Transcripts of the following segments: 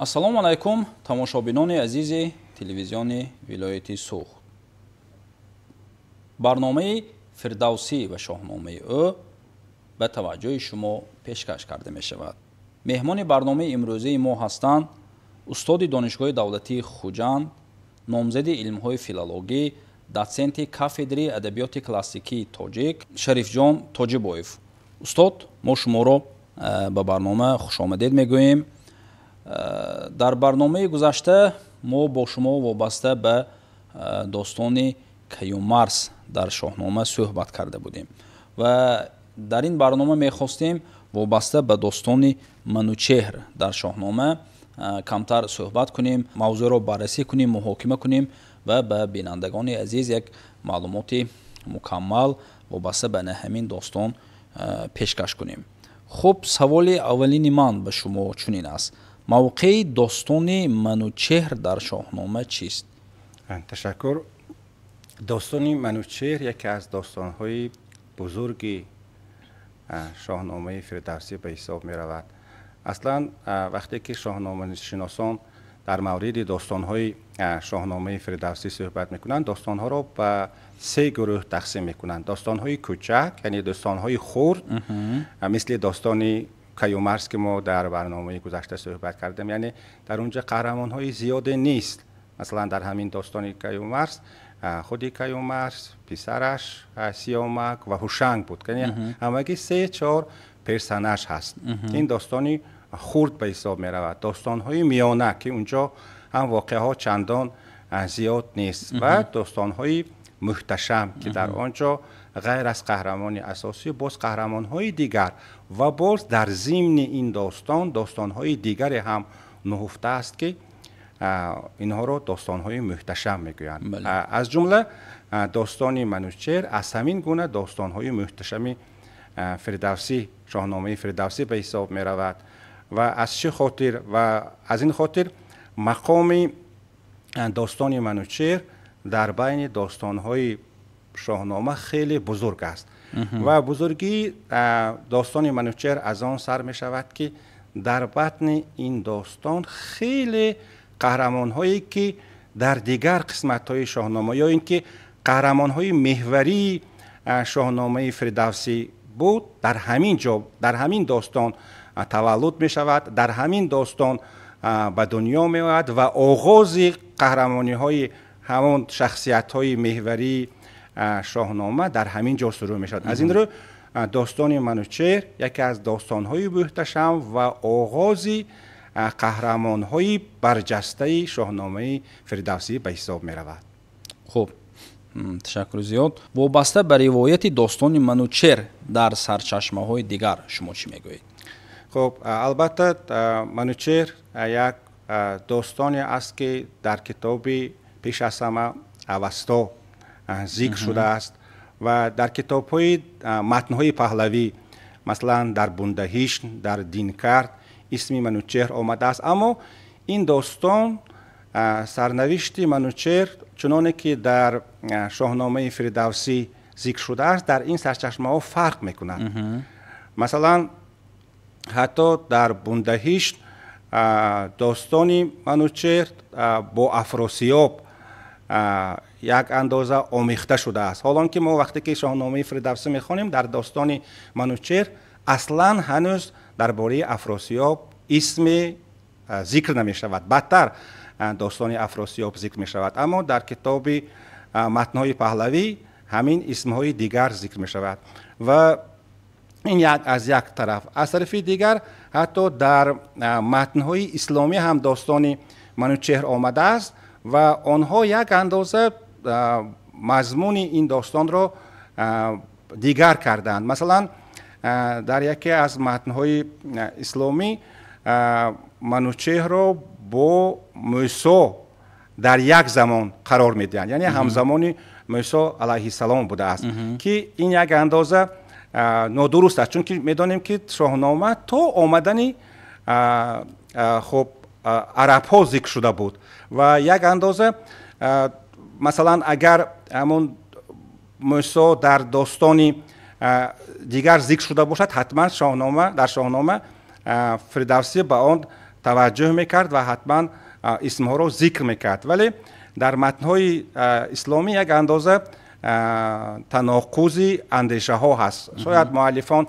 Ассалому алайкум, тамошобинони азизи телевизиони вилояти Суғд. Барномаи Фирдавсӣ ва шоҳномаи ӯ ба таваҷҷӯҳи шумо пешкаш карда мешавад. Меҳмони барномаи имрӯзаи мо ҳастанд устоди Донишгоҳи давлатии Хуҷанд, номзади илмҳои филологӣ, дотсенти кафедраи адабиёти классикии тоҷик Шарифҷон Тоҷибоев. Устод, мо шуморо ба барнома хушомадед мегӯем. Дар барномаи гузашта мо бо шумо вобаста ба достони Каюмарс дар Шоҳнома суҳбат карда будем ва дар ин барнома мехостем вобаста ба достони Манучеҳр дар Шоҳнома камтар суҳбат кунем, мавзӯъро баррасӣ кунем, муҳокима кунем ва ба бинандагони азиз як маълумоти мукаммал вобаста ба ҳамин достон пешкаш кунем. Хуб, саволи аввалини ман ба шумо чунин аст: мавқеи достони Манучеҳр дар Шоҳнома чист? Ташаккур. Достони Манучеҳр яке аз достонҳои бузурги Шоҳномаи Фирдавсӣ ба ҳисоб меравад. Аслан вақте ки шоҳномашиносон дар мавриди достонҳои Шоҳномаи Фирдавсӣ суҳбат мекунанд, достонҳоро ба се гурӯҳ тақсим мекунанд. Достонҳои кӯчак, яъне достонҳои хурд, мисли достони Каюмарс, ки мо дар барномаи гузашта суҳбат кардем, яъне дар он ҷо қаҳрамонҳои зиёде нест. Масалан, дар ҳамин достони Каюмарс худи Каюмарс, писараш Сиёмак ва Ҳушанг буд, яъне ҳамагӣ 3-4 персонаж ҳаст. Ин достони хурд ба ҳисоб меравад. Достонҳои миёна, ки унҷо ҳам воқеаҳо чандон зиёд нест, ва достонҳои муҳташам, ки дар он ҷо ғайр аз қаҳрамони асосӣ боз қаҳрамонҳои дигар ва боз дар зимни ин достон достонҳои дигаре ҳам нуҳуфта аст, ки инҳоро достонҳои муҳташам мегӯянд. Аз ҷумла достони Манучеҳр аз ҳамин гуна достонҳои муҳташами Фирдавсӣ, Шоҳномаи Фирдавсӣ ба ҳисоб меравад. Ва аз чӣ хотир? Ва аз ин хотир мақоми достони Манучеҳр дар байни достонҳои Шоҳнома хеле бузург аст. Ва бузургии достони Манучеҳр аз он сар мешавад, ки дар батни ин достон хеле қаҳрамонҳое, ки дар дигар қисматҳои Шоҳнома ё ин ки қаҳрамонҳои меҳварии Шоҳномаи Фирдавсӣ буд, дар ҳамин ҷо, дар ҳамин достон таваллуд мешавад, дар ҳамин достон ба дунё меояд ва оғози қаҳрамониҳои ҳамон шахсиятҳои меҳварии Шоҳнома дар ҳамин ҷо шурӯъ мешавад. Аз ин рӯ достони Манучеҳр яке аз достонҳои муҳташам ва оғози қаҳрамонҳои барҷастаи Шоҳномаи Фирдавсӣ ба ҳисоб меравад. Хуб, ташаккури зиёд. Вобаста ба ривояти достони Манучеҳр дар сарчашмаҳои дигар шумо чӣ мегӯед? Хуб, албатта, Манучеҳр як достоне аст, ки дар китоби пеш аз ҳама Авасто зикр шудааст ва дар китобҳои матнҳои паҳлавӣ, масалан, дар Бундаҳишт, дар Динкард исми Манучеҳр омадааст. Аммо ин достон, сарнавишти Манучеҳр, чуноне ки дар Шоҳномаи Фирдавсӣ зикр шудааст, дар ин сарчашмаҳо фарқ мекунад. Масалан, ҳатто дар Бундаҳишт достони Манучеҳр бо Афросиёб як андоза омехта шудааст, ҳолон ки мо вақте ки Шоҳномаи Фирдавсӣ мехонем, дар достони Манучеҳр аслан ҳанӯз дар бораи Афросиёб исме зикр намешавад. Баъдтар достони Афросиёб зикр мешавад, аммо дар китоби матнҳои паҳлавӣ ҳамин исмҳои дигар зикр мешавад. Ва ин як аз як тараф. Аз тарафи дигар, ҳатто дар матнҳои исломӣ ҳам достони Манучеҳр омадааст ва онҳо як андоза мазмуни ин достонро дигар карданд. Масалан, дар яке аз матнҳои исломӣ Манучеҳрро бо Мӯсо дар як замон қарор медиҳанд, яъне ҳамзамони Мӯсо алайҳиссалом будааст, ки ин як андоза нодуруст аст, чунки медонем, ки Шоҳнома то омадани, хуб, арабҳо зикр шуда буд. Ва як андоза, масалан, агар ҳамон Мӯсо дар достони дигар зикр шуда бошад, ҳатман Шоҳнома, дар Шоҳнома Фирдавсӣ ба он таваҷҷӯҳ мекард ва ҳатман исмҳоро зикр мекард. Вале дар матнҳои исломӣ як андоза таноқузи андешаҳо ҳаст. Шояд муаллифон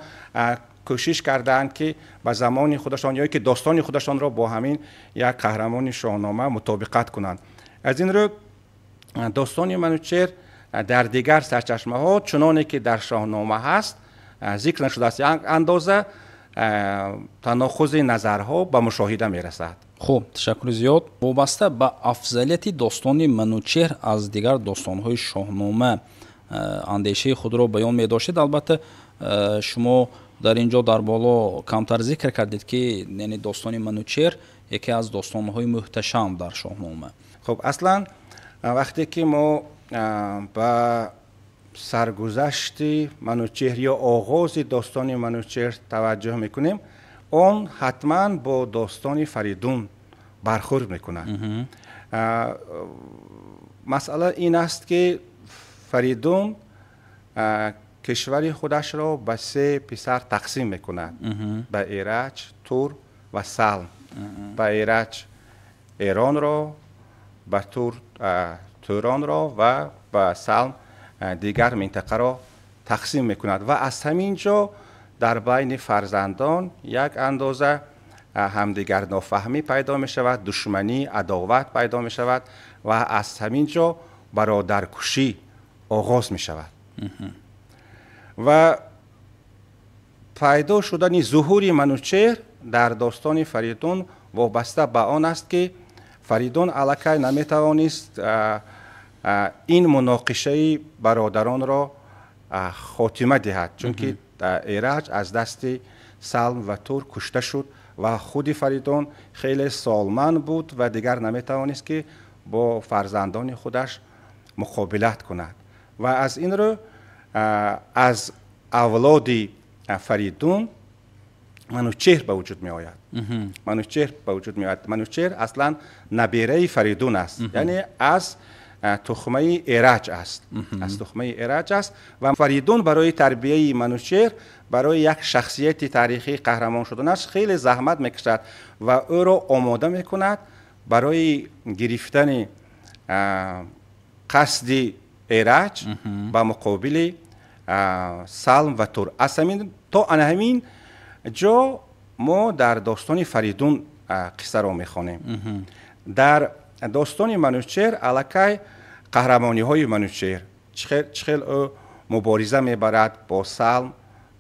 кӯшиш кардаанд, ки ба замони худашон ё ки достони худашонро бо ҳамин як қаҳрамони Шоҳнома мутобиқат кунанд. Аз ин рӯ достони Манучеҳр дар дигар сарчашмаҳо, чуноне ки дар Шоҳнома ҳаст, зикр нашудааст. Як андоза таноқузи назарҳо ба мушоҳида мерасад. Хуб, ташаккури зиёд. Вобаста ба афзалияти достони Манучеҳр аз дигар достонҳои Шоҳнома андешаи худро баён медоштед. Албатта, шумо дар ин ҷо дар боло камтар зикр кардед, ки яъне достони Манучеҳр яке аз достонҳои муҳташам дар Шоҳнома. Хуб, аслан вақте ки мо ба саргузашти Манучеҳр ё оғози достони Манучеҳр таваҷҷӯҳ мекунем, он ҳатман бо достони Фаридун бархӯрд мекунад. Масъала ин аст, ки Фаридун кишвари худашро ба се писар тақсим мекунад: ба Эраҷ, Тур ва Салм. Ба Эраҷ Эронро, ба Тур Туронро ва ба Салм дигар минтақаро тақсим мекунад ва аз ҳамин ҷо дар байни фарзандон як андоза ҳамдигар нофаҳмӣ пайдо мешавад, душманӣ, адоват пайдо мешавад ва аз ҳамин ҷо бародаркушӣ оғоз мешавад. Ва пайдо шудани зуҳури Манучеҳр дар достони Фаридун вобаста ба он аст, ки Фаридун аллакай наметавонист ин муноқишаи бародаронро хотима диҳад, чунки Эраҷ аз дасти Салм ва Тур кушта шуд ва худи Фаридун хеле солманд буд ва дигар наметавонист, ки бо фарзандони худаш муқобилат кунад. Ва аз ин рӯ аз авлоди Фаридун Манучеҳр ба вуҷуд меояд. Манучеҳр ба вуҷуд меояд. Манучеҳр аслан набераи Фаридун аст, яъне аз тухмаи Эраҷ аст, аз тухмаи Эраҷ аст. Ва Фаридун барои тарбияи Манучеҳр, барои як шахсияти таърихӣ қаҳрамон шуданаш хеле заҳмат мекашад ва ӯро омода мекунад барои гирифтани қасди Эраҷ ба муқобили Салм ва Тур. Аз ҳамин то ана ҳамин ҷо мо дар достони Фаридун қиссаро мехонем. Дар достони Манучеҳр аллакай қаҳрамониҳои Манучеҳр, чӣ хел ӯ мубориза мебарад бо Салм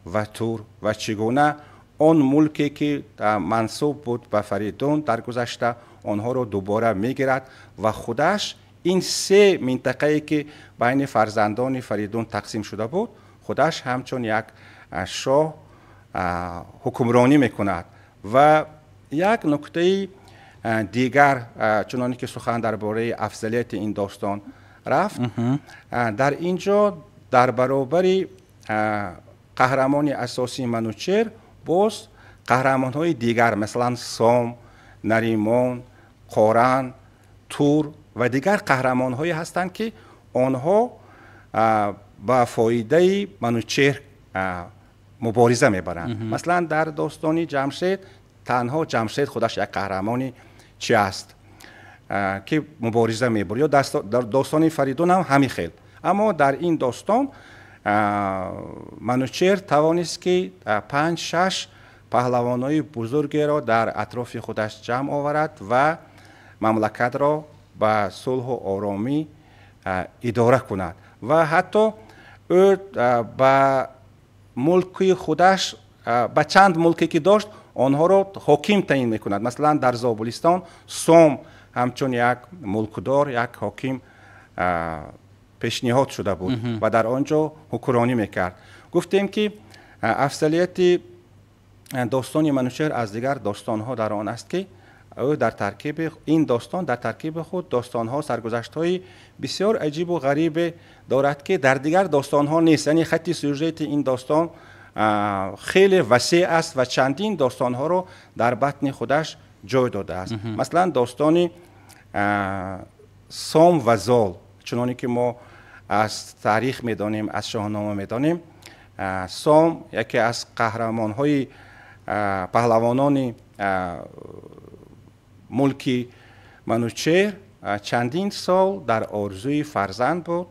ва Тур ва чӣ гуна он мулке, ки мансуб буд ба Фаридун дар гузашта, онҳоро дубора мегирад ва худаш ин се минтақае, ки байни фарзандони Фаридун тақсим шуда буд, худаш ҳамчун як шоҳ ҳукмронӣ мекунад. Ва як нуктаи дигар, чуноне ки сухан дар бораи афзалияти ин достон рафт, дар ин ҷо дар баробари қаҳрамони асосии Манучеҳр боз қаҳрамонҳои дигар, масалан Сом, Наримон, Қоран, Тур ва дигар қаҳрамонҳое ҳастанд, ки онҳо ба фоидаи Манучеҳр мубориза мебаранд. Масалан, дар достони Ҷамшед танҳо Ҷамшед худаш як қаҳрамони чи аст, ки мубориза мебурд, ё дар достони Фаридун ҳам ҳамин хел. Аммо дар ин достон Манучеҳр тавонист, ки панҷ шаш паҳлавонои бузургеро дар атрофи худаш ҷамъ оварад ва мамлакатро ба сулҳу оромӣ идора кунад. Ва ҳатто ӯ ба мулки худаш, ба чанд мулке ки дошт, онҳоро ҳоким таъин мекунад. Масалан, дар Зобулистон Сом ҳамчун як мулкдор, як ҳоким пешниҳод шуда буд ва дар он ҷо ҳукмронӣ мекард. Гуфтем, ки афзалияти достони Манучеҳр аз дигар достонҳо дар он аст, ки ӯ дар таркиби ин достон, дар таркиби худ достонҳо, саргузаштҳои бисёр аҷибу ғарибе дорад, ки дар дигар достонҳо нест. Яъне хатти сюжети ин достон хеле васеъ аст ва чандин достонҳоро дар батни худаш ҷой додааст. Масалан, достони Сом ва Зол, чуноне ки мо аз таърих медонем, аз Шоҳнома медонем, Сом яке аз қаҳрамонҳои паҳлавонони мулки Манучеҳр чандин сол дар орзуи фарзанд буд,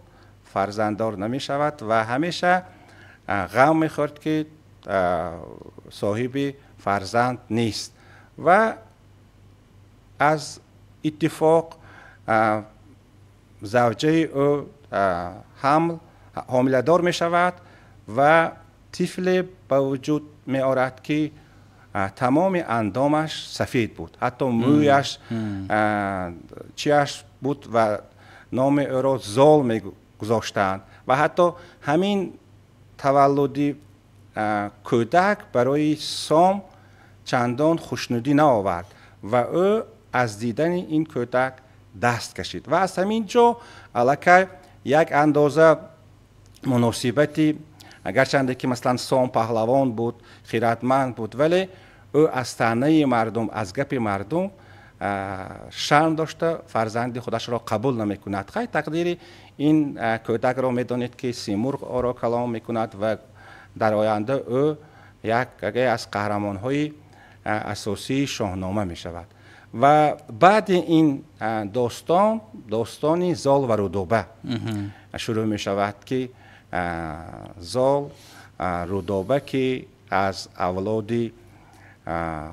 фарзанддор намешавад ва ҳамеша ғам мехӯрд, ки соҳиби фарзанд нест. Ва аз иттифоқ завҷаи ӯ ҳомиладор мешавад ва тифле ба вуҷуд меорад, ки тамоми андомаш сафед буд, ҳатто мӯяш чиаш буд ва номи ӯро Зол мегузоштанд. Ва ҳатто ҳамин таваллуди кӯдак барои Сом чандон хушнудӣ наовард ва ӯ аз дидани ин кӯдак даст кашид. Ва аз ҳамин ҷо аллакай як андоза муносибати, агарчанде ки масалан Сом паҳлавон буд, хиратманд буд, вале ӯ аз таънаи мардум, аз гапи мардум шарм дошта фарзанди худашро қабул намекунад. Хай, тақдири ин кӯдакро медонед, ки Симурғ ӯро калом мекунад ва дар оянда ӯ яке аз қаҳрамонҳои асосии Шоҳнома мешавад. Ва баъди ин достон, достони Зол ва Рудоба шурӯъ мешавад, ки Зол, Рудоба, ки аз авлоди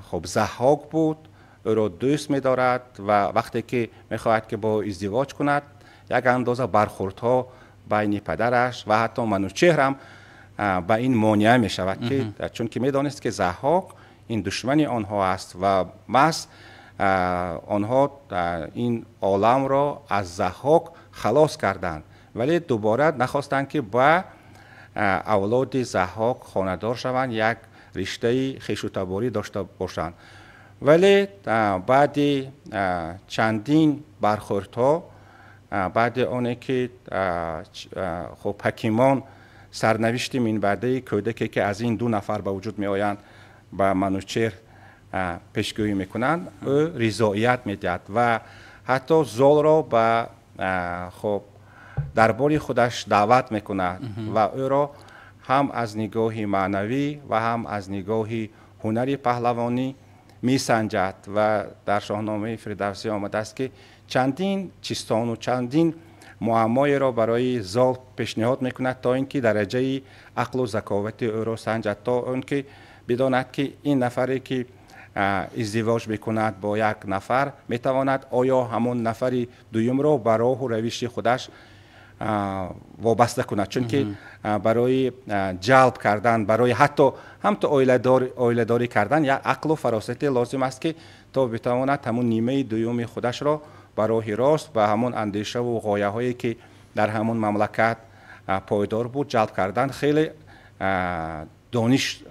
хуб Заҳҳок буд, ӯро дӯст медорад ва вақте ки мехоҳад ки бо издивоҷ кунад, як андоза бархӯрдҳо байни падараш ва ҳатто Манучеҳр ҳам ба ин монеа мешавад, ки чунки медонист, ки Заҳҳок ин душмани онҳо аст ва маҳз онҳо ин оламро аз Заҳҳок халос карданд, вале дубора нахостанд, ки ба авлоди Заҳҳок хонадор шаванд, як риштаи хешутаборӣ дошта бошанд. Вале баъди чандин бархӯрдҳо, баъди оне ки хуб ҳакимон сарнавишти минбаъдаи кӯдаке, ки аз ин ду нафар ба вуҷуд меоянд, ба Манучеҳр пешгӯӣ мекунанд, ӯ ризоият медиҳад ва ҳатто Золро ба хуб дарбори худаш даъват мекунад ва ӯро ҳам аз нигоҳи маънавӣ ва ҳам аз нигоҳи ҳунари паҳлавонӣ месанҷад. Ва дар Шоҳномаи Фирдавсӣ омадааст, ки чандин чистону чандин муаммоеро барои Зол пешниҳод мекунад, то ин ки дараҷаи ақлу заковати ӯро санҷад, то он ки бидонад, ки ин нафаре, ки издивоҷ мекунад бо як нафар, метавонад оё ҳамон нафари дуюмро ба роҳу равиши худаш вобаста кунад. Чунки барои ҷалб кардан, барои ҳатто ҳамто оиладорӣ кардан як ақлу фаросате лозим аст, ки то битавонад ҳамон нимаи дуюми худашро ба роҳи рост, ба ҳамон андешаву ғояҳое, ки дар ҳамон мамлакат пойдор буд, ҷалб кардан хеле дониш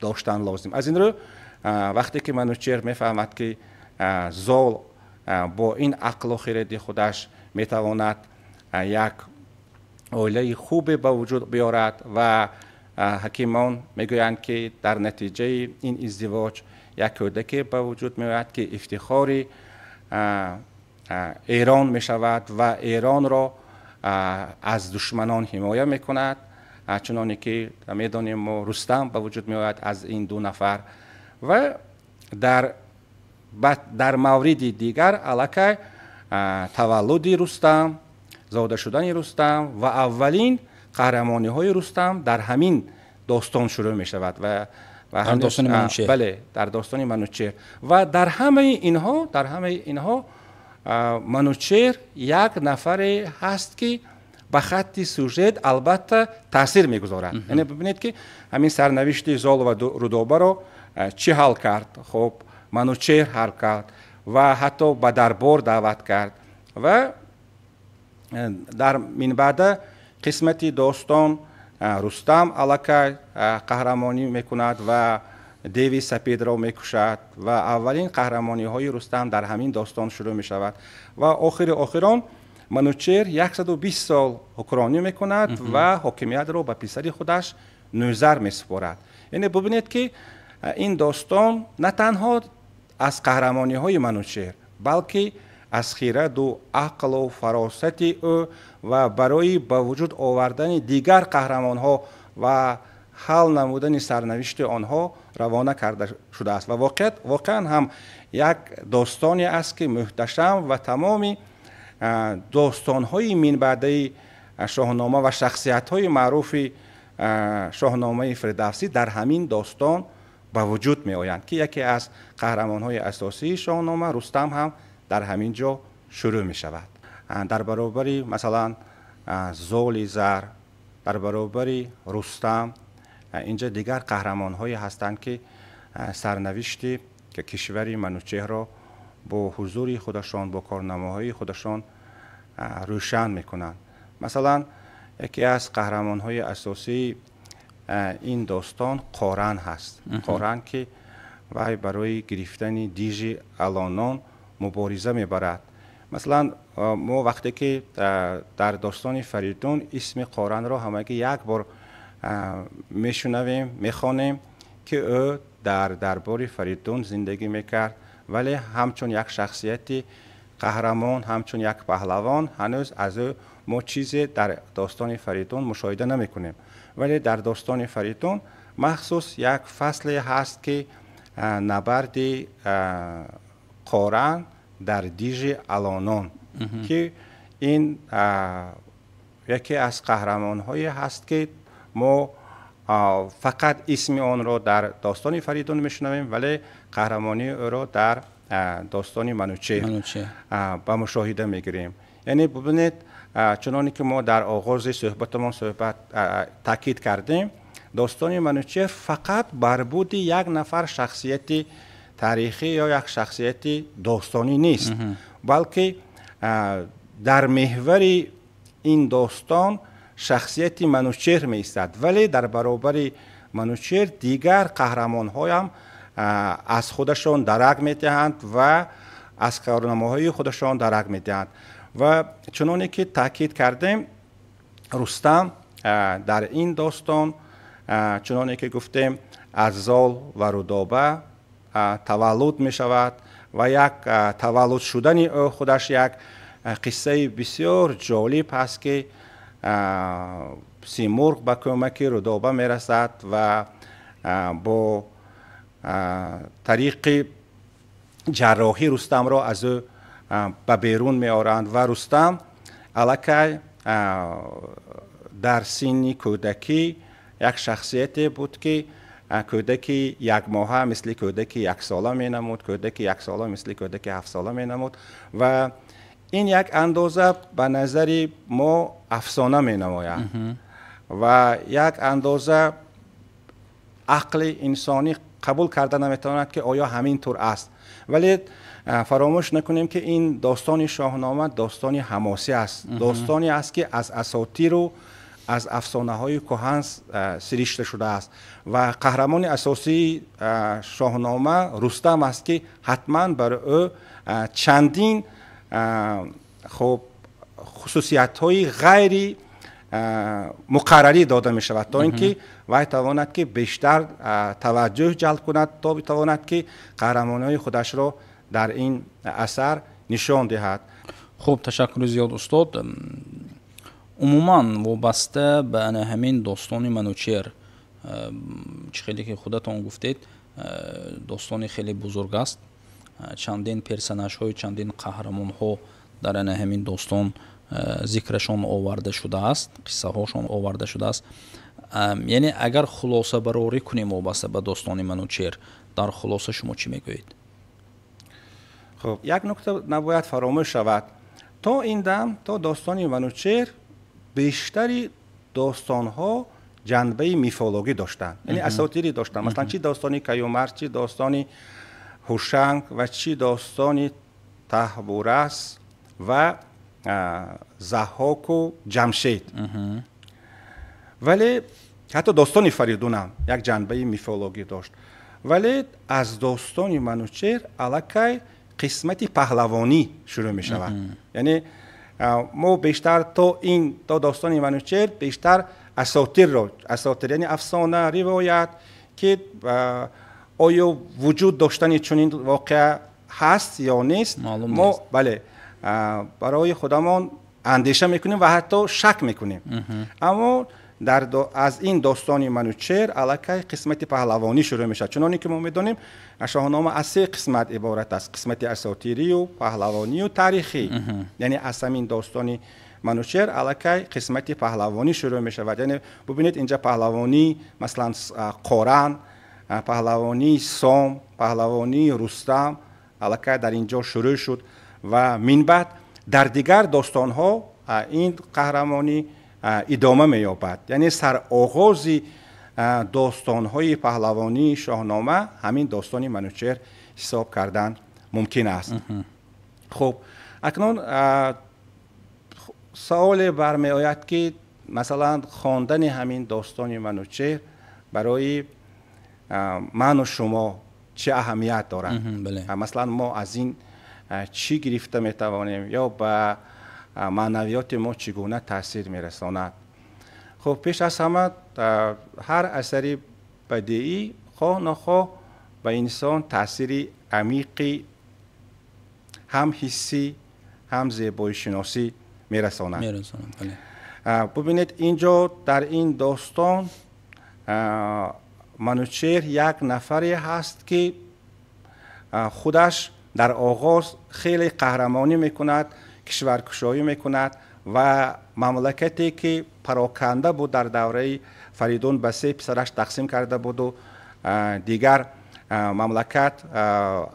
доштан лозим. Аз ин рӯ вақте ки Манучеҳр мефаҳмад, ки Зол бо ин ақлу хиради худаш метавонад як оилаи хубе ба вуҷуд биёрад ва ҳакимон мегӯянд, ки дар натиҷаи ин издивоҷ як кӯдаке ба вуҷуд меояд, ки ифтихори Эрон мешавад ва Эронро аз душманон ҳимоя мекунад, чуноне ки медонем мо, Рустам ба вуҷуд меояд аз ин ду нафар. Ва дар мавриди дигар аллакай таваллуди Рустам, зода шудани Рустам ва аввалин қаҳрамониҳои Рустам дар ҳамин достон шурӯъ мешавад. Ва дар достони Манучеҳр. Бале, дар достони Манучеҳр. Ва дар ҳамаи инҳо Манучеҳр як нафаре ҳаст, ки ба хатти сюжет албатта таъсир мегузорад. Яъне бибинед, ки ҳамин сарнавишти Зол ва Рудобаро чӣ ҳал кард? Хуб, Манучеҳр ҳал кард ва ҳатто ба дарбор даъват кард. Ва дар минбаъда қисмати достон Рустам аллакай қаҳрамонӣ мекунад ва деви сапедро мекушад ва аввалин қаҳрамониҳои Рустам дар ҳамин достон шурӯъ мешавад. Ва охири охирон Манучеҳр 120 сол ҳукмронӣ мекунад ва ҳокимиятро ба писари худаш Нӯзар месупорад. Яъне бубинед, ки ин достон на танҳо аз қаҳрамониҳои Манучеҳр, балки аз хираду ақлу фаросати ӯ ва барои ба вуҷуд овардани дигар қаҳрамонҳо ва ҳал намудани сарнавишти онҳо равона карда шудааст. Ва воқеан ҳам як достоне аст, ки муҳташам ва тамоми достонҳои минбаъдаи Шоҳнома ва шахсиятҳои маъруфи Шоҳномаи Фирдавсӣ дар ҳамин достон ба вуҷуд меоянд, ки яке аз қаҳрамонҳои асосии Шоҳнома Рустам ҳам дар ҳамин ҷо шурӯъ мешавад. Дар баробари масалан Золи Зар, дар баробари Рустам инҷа дигар қаҳрамонҳое ҳастанд, ки сарнавишти кишвари Манучеҳрро бо ҳузури худашон, бо корнамоҳои худашон рӯшан мекунанд. Масалан, яке аз қаҳрамонҳои асосии ин достон Қоран ҳаст. Қоран, ки вай барои гирифтани дижи алонон мубориза мебарад. Масалан, мо вақте ки дар достони Фаридун исми Қоранро ҳамагӣ як бор мешунавем, мехонем, ки ӯ дар дарбори Фаридун зиндагӣ мекард, вале ҳамчун як шахсияти қаҳрамон, ҳамчун як паҳлавон ҳанӯз аз ӯ мо чизе дар достони Фаридун мушоҳида намекунем. Вале дар достони Фаридун махсус як фасле ҳаст, ки набарди Қоран дар дижи алонон, ки ин яке аз қаҳрамонҳое ҳаст, ки мо фақат исми онро дар достони Фаридун мешунавем, вале қаҳрамонии ӯро дар достони Манучеҳр ба мушоҳида мегирем. Яъне бибинед, чуноне ки мо дар оғози суҳбатамон таъкид кардем, достони Манучеҳр фақат барбуди як нафар шахсияти таърихӣ ё як шахсияти достонӣ нест, балки дар меҳвари ин достон шахсияти Манучеҳр меистад, вале дар баробари Манучеҳр дигар қаҳрамонҳоям аз худашон дарак медиҳанд ва аз корнамоҳои худашон дарак медиҳанд. Ва чуноне ки таъкид кардем, Рустам дар ин достон, чуноне ки гуфтем, аз Зол ва Рудоба таваллуд мешавад ва як таваллуд шудани ӯ худаш як қиссаи бисёр ҷолиб ҳаст, ки Симурғ ба кӯмаки Рудоба мерасад ва бо тариқи ҷарроҳӣ Рустамро аз ӯ ба берун меоранд ва Рустам аллакай дар синни кӯдакӣ як шахсияте буд, ки кӯдаки якмоҳа мисли кӯдаки яксола менамуд, кӯдаки яксола мисли кӯдаки ҳафтсола менамуд ва ин як андоза ба назари мо афсона менамояд ва як андоза ақли инсонӣ қабул карда наметавонад, ки оё ҳамин тур аст. Вале фаромӯш накунем, ки ин достони Шоҳнома достони ҳамосӣ аст, достоне аст, ки аз асотиру аз афсонаҳои кӯҳан сиришта шудааст ва қаҳрамони асосии Шоҳнома Рустам аст, ки ҳатман бар ӯ чандин хуб хусусиятҳои ғайри муқаррарӣ дода мешавад, то ин ки вай тавонад, ки бештар таваҷҷӯҳ ҷалб кунад, то битавонад, ки қаҳрамониҳои худашро дар ин асар нишон диҳад. Хуб, ташаккури зиёд, устод. Умуман вобаста ба ана ҳамин достони Манучеҳр, чӣ хеле ки худатон гуфтед, достони хеле бузург аст, чандин персонажҳои, чандин қаҳрамонҳо дар ана ҳамин достон зикрашон оварда шудааст, қиссаҳошон оварда шудааст. Яъне агар хулосабарорӣ кунем вобаста ба достони Манучеҳр, дар хулоса шумо чӣ мегӯед? Хуб, як нукта набояд фаромӯш шавад. То ин дам, то достони Манучеҳр, бештари достонҳо ҷанбаи мифологӣ доштанд, яъне асотирӣ доштанд. Масалан, чӣ достони Каюмарс, чӣ достони Ҳушанг ва чӣ достони Таҳбурас ва Заҳҳоку Ҷамшед. Вале ҳатто достони Фаридунам як ҷанбаи мифологӣ дошт. Вале аз достони Манучеҳр аллакай қисмати паҳлавонӣ шурӯъ мешавад. Яъне мо бештар то ин, то достони Манучеҳр бештар асотирро, асотир яъне афсона, ривоят, ки оё вуҷуд доштани чунин воқеа ҳаст ё нест, мо бале барои худамон андеша мекунем ва ҳатто шак мекунем. Аммо Аз ин достони Манучеҳр аллакай қисмати паҳлавонӣ шурӯъ мешавад. Чуноне ки мо медонем, Шоҳнома аз се қисмат иборат аст: қисмати асотирию, паҳлавонию таърихӣ. Яъне аз ҳамин достони Манучеҳр аллакай қисмати паҳлавонӣ шурӯъ мешавад. Яъне бубинед, инҷа паҳлавонӣ, масалан, Қоран, паҳлавонии Сом, паҳлавонии Рустам аллакай дар ин ҷо шурӯъ шуд ва минбаъд дар дигар достонҳо ин қаҳрамонӣ идома меёбад. Яъне сароғози достонҳои паҳлавонии Шоҳнома ҳамин достони Манучеҳр ҳисоб кардан мумкин аст. Хуб, акнун саволе бармеояд, ки масалан хондани ҳамин достони Манучеҳр барои ману шумо чӣ аҳамият дорад? Масалан, мо аз ин чӣ гирифта метавонем ё ба маънавиёти мо чӣ гуна таъсир мерасонад? Хуб, пеш аз ҳама, ҳар асари бадеӣ хоҳ нохоҳ ба инсон таъсири амиқи ҳам ҳиссӣ, ҳам зебоишиносӣ мерасонад. Бубинед, ин ҷо дар ин достон Манучеҳр як нафаре ҳаст, ки худаш дар оғоз хеле қаҳрамонӣ мекунад, кишваркушоӣ мекунад ва мамлакате ки пароканда буд дар давраи Фаридун, ба се писараш тақсим карда буду дигар мамлакат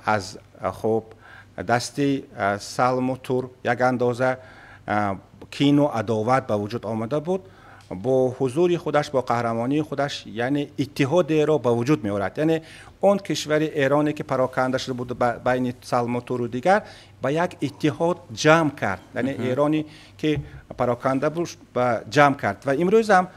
аз хуб дасти Салму Тур як андоза кину адоват ба вуҷуд омада буд, бо ҳузури худаш, бо қаҳрамонии худаш, яъне иттиҳодеро ба вуҷуд меорад. Яъне он кишвари Эроне ки пароканда шуда буд байни Салму Туру дигар, ба як иттиҳод ҷамъ кард. Яъне Эроне ки пароканда буд, ба ҷамъ кард. Ва имрӯз ҳам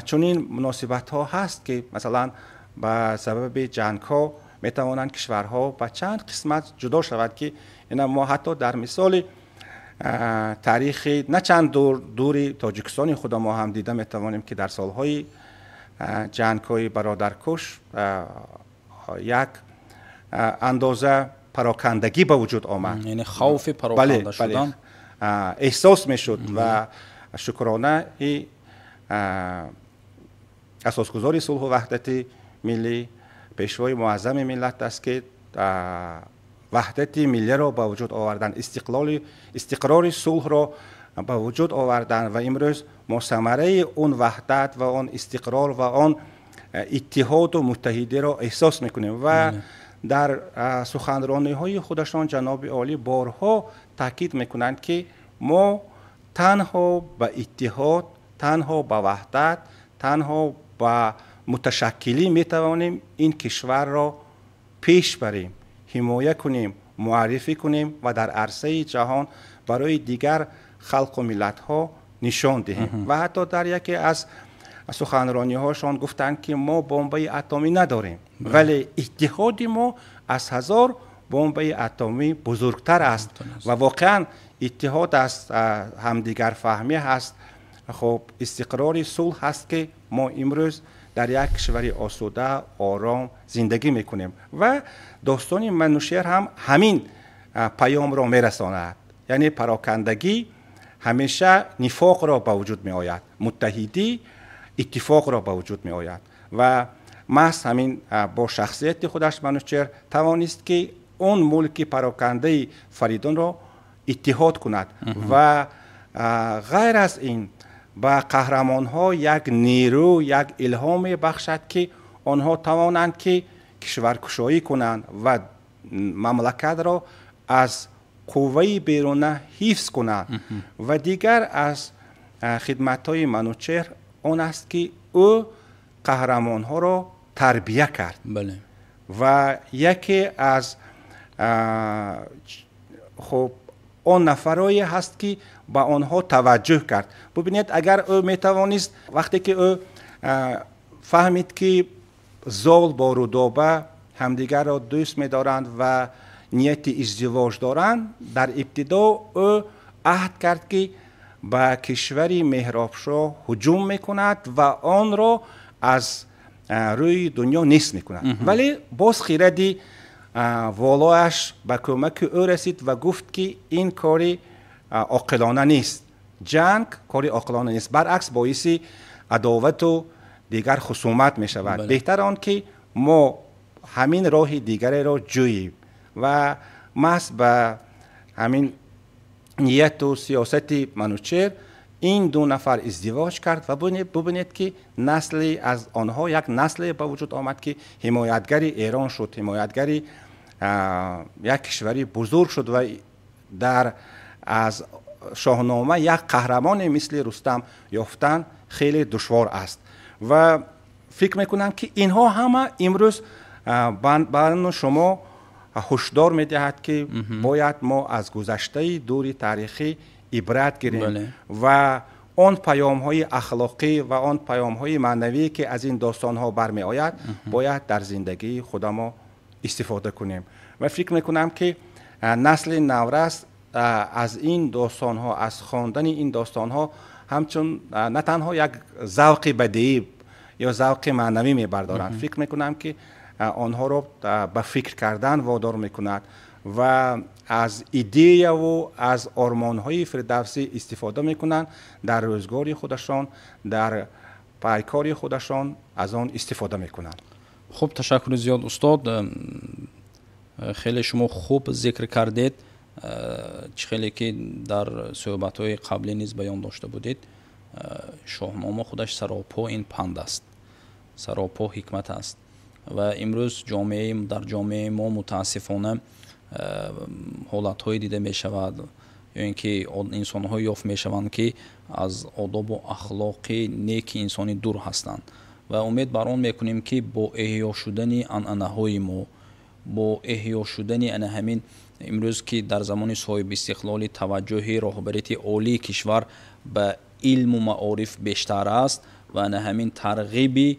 чунин муносибатҳо ҳаст, ки масалан ба сабаби ҷангҳо метавонанд кишварҳо ба чанд қисмат ҷудо шавад, ки ина мо ҳатто дар мисоли таърихи на чанд дури Тоҷикистони худо мо ҳам дида метавонем, ки дар солҳои ҷангҳои бародаркуш як андоза парокандагӣ ба вуҷуд омад. Яъне хавфи пароканда шудан эҳсос мешуд ва шукронаи асосгузори сулҳу ваҳдати миллӣ, пешвои муаззами миллат аст, ки ваҳдати миллиро ба вуҷуд овардан, истиқрори сулҳро ба вуҷуд овардан ва имрӯз мо самараи он ваҳдат ва он истиқрор ва он иттиҳоду муттаҳидиро эҳсос мекунем. Ва дар суханрониҳои худашон ҷаноби олӣ борҳо таъкид мекунанд, ки мо танҳо ба иттиҳод, танҳо ба ваҳдат, танҳо ба муташаккилӣ метавонем ин кишварро пеш барем, ҳимоя кунем, муаррифӣ кунем ва дар арсаи ҷаҳон барои дигар халқу миллатҳо нишон диҳем. Ва ҳатто дар яке аз суханрониҳошон гуфтанд, ки мо бомбаи атомӣ надорем, вале иттиҳоди мо аз 1000 бомбаи атомӣ бузургтар аст. Ва воқеан иттиҳод аст, ҳамдигарфаҳмӣ ҳаст, хуб, истиқрори сулҳ ҳаст, ки мо имрӯз дар як кишвари осуда, ором зиндагӣ мекунем. Ва достони Манушеҳр ҳам ҳамин паёмро мерасонад. Яъне парокандагӣ ҳамеша нифоқро ба вуҷуд меояд, муттаҳидӣ иттифоқро ба вуҷуд меояд. Ва маҳз ҳамин бо шахсияти худаш Манучеҳр тавонист, ки он мулки парокандаи Фаридунро иттиҳод кунад ва ғайр аз ин ба қаҳрамонҳо як нерӯ, як илҳом мебахшад, ки онҳо тавонанд, ки кишваркушоӣ кунанд ва мамлакатро аз қувваи беруна ҳифз кунанд. Ва дигар аз хидматҳои Манучеҳр он аст, ки ӯ қаҳрамонҳоро тарбия кард. Ва яке аз хуб он нафарое ҳаст, ки ба онҳо таваҷҷӯҳ кард. Бубинед, агар ӯ метавонист, вақте ки ӯ фаҳмид, ки Зол бо Рудоба ҳамдигарро дӯст медоранд ва нияти издивоҷ доранд, дар ибтидо ӯ аҳд кард, ки ба кишвари Меҳробшоҳ ҳуҷум мекунад ва онро аз рӯи дунё нест мекунад. Вале боз хиради волояш ба кӯмаки ӯ расид ва гуфт, ки ин кори оқилона нест, ҷанг кори оқилона нест, баръакс боиси адовату дигар хусумат мешавад. Беҳтар он ки мо ҳамин роҳи дигареро ҷӯем ва маҳз ба ҳамин нияту сиёсати Манучеҳр ин ду нафар издивоҷ кард ва бубинед ки насли аз онҳо як насле ба вуҷуд омад ки ҳимоятгари Эрон шуд, ҳимоятгари як кишвари бузург шуд ва дар аз Шоҳнома як қаҳрамоне мисли Рустам ёфтан хеле душвор аст. Ва фикр мекунам ки инҳо ҳама имрӯз ба шумо ҳушдор медиҳад ки бояд мо аз гузаштаи дури таърихӣ ибрат гирем ва он паёмҳои ахлоқӣ ва он паёмҳои маънавӣ ки аз ин достонҳо бармеояд бояд дар зиндагии худамо истифода кунем. Ва фикр мекунам ки насли наврас аз ин достонҳо, аз хондани ин достонҳо ҳамчун на танҳо як завқи бадеӣ ё завқи маънавӣ мебардоранд, фикр мекунам ки онҳоро ба фикр кардан водор мекунад ва аз идеяву аз ормонҳои Фирдавсӣ истифода мекунанд дар рӯзгори худашон, дар пайкори худашон аз он истифода мекунанд. Хуб, ташаккури зиёд устод. Хеле шумо хуб зикр кардед, чӣ хеле ки дар суҳбатҳои қаблӣ низ баён дошта будед, Шоҳнома худаш саропо ин панд аст, саропо ҳикмат аст ва имрӯз дар ҷомеаи мо мутаассифона ҳолатҳое дида мешавад ё ин ки инсонҳо ёфт мешаванд ки аз одобу ахлоқи неки инсонӣ дур ҳастанд ва умед бар он мекунем ки бо эҳё шудани анъанаҳои мо, бо эҳё шудани ана ҳамин имрӯз ки дар замони соҳибистиқлолӣ таваҷҷӯҳи роҳбарияти олии кишвар ба илму маориф бештар аст ва ана ҳамин тарғиби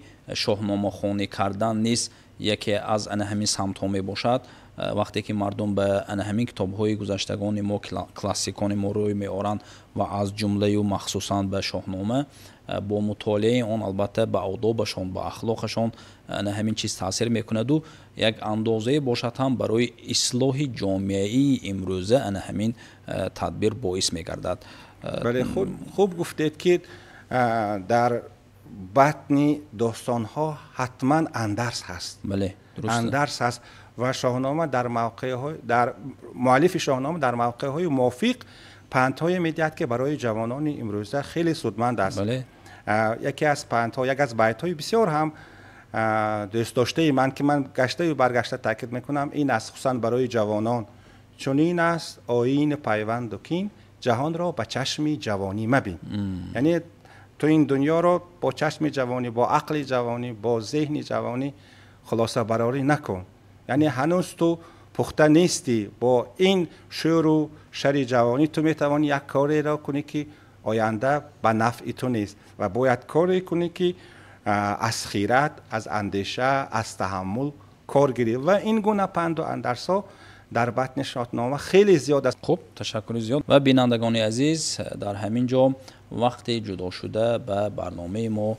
шоҳномахонӣ кардан низ яке аз ана ҳамин самтҳо мебошад. Вақте ки мардум ба ана ҳамин китобҳои гузаштагони мо, классикони мо рӯй меоранд ва аз ҷумлаю махсусан ба Шоҳнома, бо мутолиаи он албатта ба одобашон, ба ахлоқашон ана ҳамин чиз таъсир мекунаду як андозае бошад ҳам барои ислоҳи ҷомеаи имрӯза ана ҳамин тадбир боис мегардад. Бале, хуб гуфтед ки дар батни достонҳо ҳатман андарс ҳаст. Бале, дуруст. Андарс ҳаст ва Шоҳнома дар мавқеъҳои дар муаллифи Шоҳнома дар мавқеъҳои мувофиқ пандҳое медиҳад ки барои ҷавонони имрӯза хеле судманд аст. Яке аз пандҳо, як аз байтҳои бисёр ҳам дӯстдоштаи ман ки ман гаштаю баргашта таъкид мекунам, ин аст хусусан барои ҷавонон: чунин аст оини пайванду кин, ҷаҳонро ба чашми ҷавонӣ мабин. Яъне ту ин дунёро бо чашми ҷавонӣ, бо ақли ҷавонӣ, бо зеҳни ҷавонӣ хулосабарорӣ накун. Яъне ҳанӯз ту пухта нестӣ, бо ин шӯру шари ҷавонӣ ту метавонӣ як кореро кунӣ ки оянда ба нафъи ту нест ва бояд коре кунӣ ки аз хират, аз андеша, аз таҳаммул кор гирӣ. Ва ин гуна панду андарсҳо дар батни Шоҳнома хеле зиёд аст. Хуб, ташаккури зиёд. Ва бинандагони азиз, дар ҳамин ҷо вақти ҷудошуда ба барномаи мо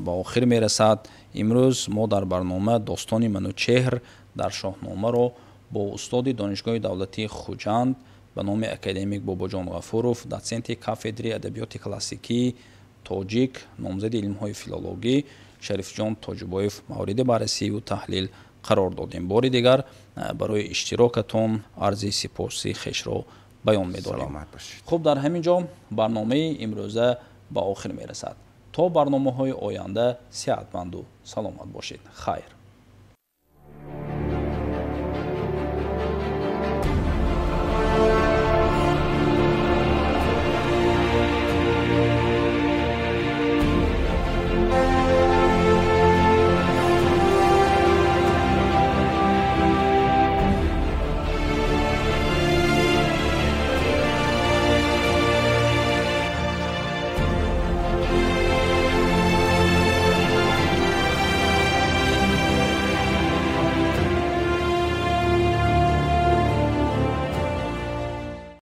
ба охир мерасад. Имрӯз мо дар барнома достони Манучеҳр дар Шоҳномаро бо устоди Донишгоҳи давлатии Хуҷанд ба номи академик Бобоҷон Ғафуров, дотсенти кафедри адабиёти классикии тоҷик, номзади илмҳои филологӣ Шарифҷон Тоҷибоев мавриди баррасиву таҳлил қарор додем. Бори дигар барои иштирокатон арзи сипоси хешро баён медорем. Хуб, дар ҳамин ҷо барномаи имрӯза ба охир мерасад. То барномаҳои оянда сеҳатманду саломат бошед. Хайр.